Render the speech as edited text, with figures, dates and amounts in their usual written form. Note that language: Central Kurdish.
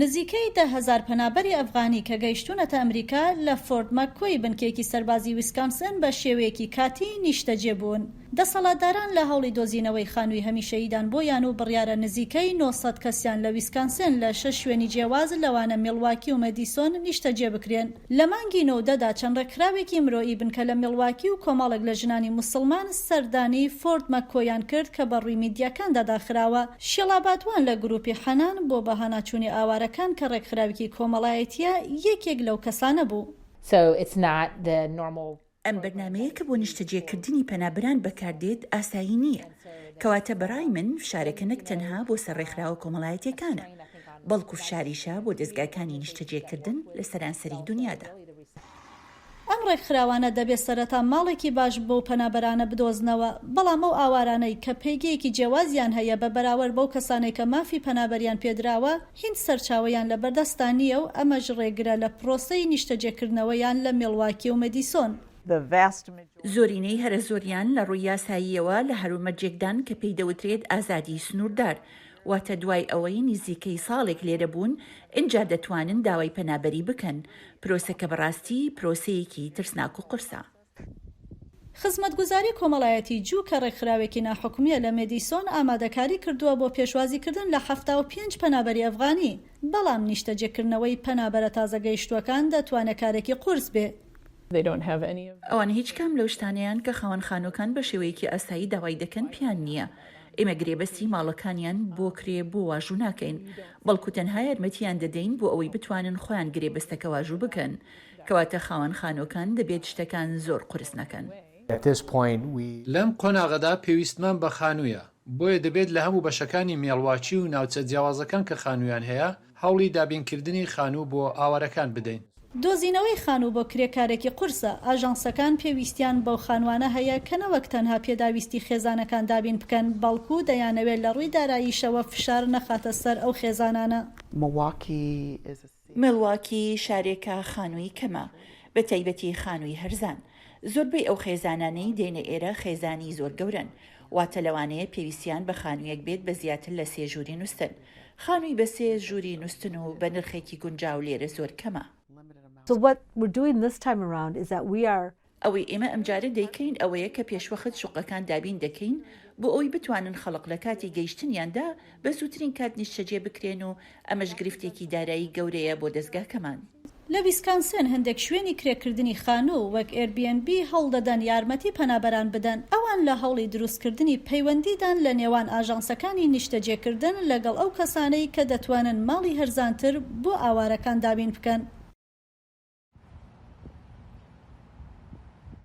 نزیکەی 10,000 پەنابەری ئەفغانی کە گەیشتوونەتە ئەمریکا، لە فۆرت مەککۆی بنکەیەکی سەربازی ویسکانسن بە شێوەیەکی کاتی نیشتەجێ بوون. دەسەڵاتداران لە هەوڵی دۆزینەوەی خانووی هەمیشەییدان بۆیان و بڕیارە نزیکەی 900 کەسیان لە ویسکانسن لە شەش شوێنی جیاواز لەوانە میڵواکی و مەدیسۆن نیشتەجێ بکرێن. لە مانگی نۆ و دە دا چەند ڕێکخراوێکی مرۆیی بنکە لە میڵواکی و کۆمەڵێک لە ژنانی موسڵمان سەردانی فۆرت مەککۆیان کرد کە بە ڕووی میدیاکاندا داخراوە. شیڵا بادوان لە گروپی حەنان بۆ بەهاناچوونی ئاوارەکان کە ڕێکخراوێکی کۆمەڵایەتییە یەکێک لەو کەسانە بوو. So it's not the normal. ئەم بەرنامەیە کە بۆ نیشتەجێکردنی پەنابەران بەکاردێت ئاسایی نییە، کەواتە بەڕای من فشارەکە نەک تەنها بۆ سەر ڕێکخراوە کۆمەڵایەتیەکانە، بەڵکو فشاریشە بۆ دەزگاکانی نیشتەجێکردن لە سەرانسەری دونیادا. ئەم ڕێکخراوانە دەبێت سەرەتا ماڵێکی باش بەو پەنابەرانە بدۆزنەوە، بەڵام ئەو ئاوارانەی کە پێگەیەکی جیاوازیان هەیە بە بەراوەرد بەو کەسانەی کە مافی پەنابەریان پێدراوە، هیچ سەرچاوەیان لەبەردەستدا نییە و ئەمەش ڕێگرە لە پرۆسەی نیشتەجێکردنەوەیان لە میڵواکی و مەدیسۆن. زۆرینەی هەرە زۆریان لە ڕووی یاساییەوە لە هەلومەرجێکدان کە پێی دەوترێت ئازادیی سنووردار، واتە دوای ئەوەی نزیکەی ساڵێک لێرە بوون ئینجا دەتوانن داوای پەنابەری بکەن، پرۆسەکە بەڕاستی پرۆسەیەکی ترسناک و قورسە. خزمەتگوزاری کۆمەڵایەتی جوو کە ڕێکخراوێکی ناحکومییە لە مێدیسۆن ئامادەکاری کردووە بۆ پێشوازیکردن لە 75 پەنابەری ئەفغانی، بەڵام نیشتەجێکردنەوەی پەنابەرە تازەگەیشتووەکان دەتوانێت کارێکی قورس بێ. ئەوان هیچ کام لەو شتانەیان کە خاوەن خانووەکان بە شێوەیەکی ئاسایی داوای دەکەن پێیان نییە. ئێمە گرێبەستی ماڵەکانیان بۆ کرێ بۆ واژوو ناکەین، بەڵکو تەنها یارمەتییان دەدەین بۆ ئەوەی بتوانن خۆیان گرێبەستەکە واژوو بکەن. کەواتە خاوەن خانووەکان دەبێت شتەکان زۆر قورس نەکەن. لەم قۆناغەدا پێویستمان بە خانوویە، بۆیە دەبێت لە هەموو بەشەکانی مێڵواکی و ناوچە جیاوازەکان کە خانوویان هەیە، هەوڵی دابینکردنی خانوو بۆ ئاوارەکان بدەین. دۆزینەوەی خانوو بۆ کرێ کارێکی قورسە، ئاژانسەکان پێویستیان بەو خانووانە هەیە کە نەوەک تەنها پێداویستی خێزانەکان دابین بکەن، بەڵکو دەیانەوێت لە ڕووی داراییشەوە فشار نەخاتە سەر ئەو خێزانانە. میڵواکی شارێکە خانووی کەمە، بە تایبەتی خانووی هەرزان. زۆربەی ئەو خێزانانەی دێنە ئێرە خێزانی زۆر گەورەن، واتە لەوانەیە پێویستیان بە خانوویەک بێت بە زیاتر لە سێ ژووری نوستن. خانووی بە سێ ژووری نوستن و بە نرخێکی گونجاو لێرە زۆر کەمە. ئەوەی ئێمە ئەمجارە دەیکەین ئەوەیە کە پێشوەخت شوقەکان دابین دەکەین بۆ ئەوەی بتوانن خەڵک لە کاتی گەیشتنیاندا بە زووترین کات نیشتەجێ بکرێن و ئەمەش گرفتێکی دارایی گەورەیە بۆ دەزگاکەمان. لە ویسکانسن هەندێک شوێنی کرێکردنی خانوو وەک ئێربیئێنبی هەوڵدەدەن یارمەتی پەنابەران بدەن. ئەوان لە هەوڵی دروستکردنی پەیوەندیدان لە نێوان ئاژانسەکانی نیشتەجێکردن لەگەڵ ئەو کەسانەی کە دەتوانن ماڵی هەرزانتر بۆ ئاوارەکان دابین بکەن.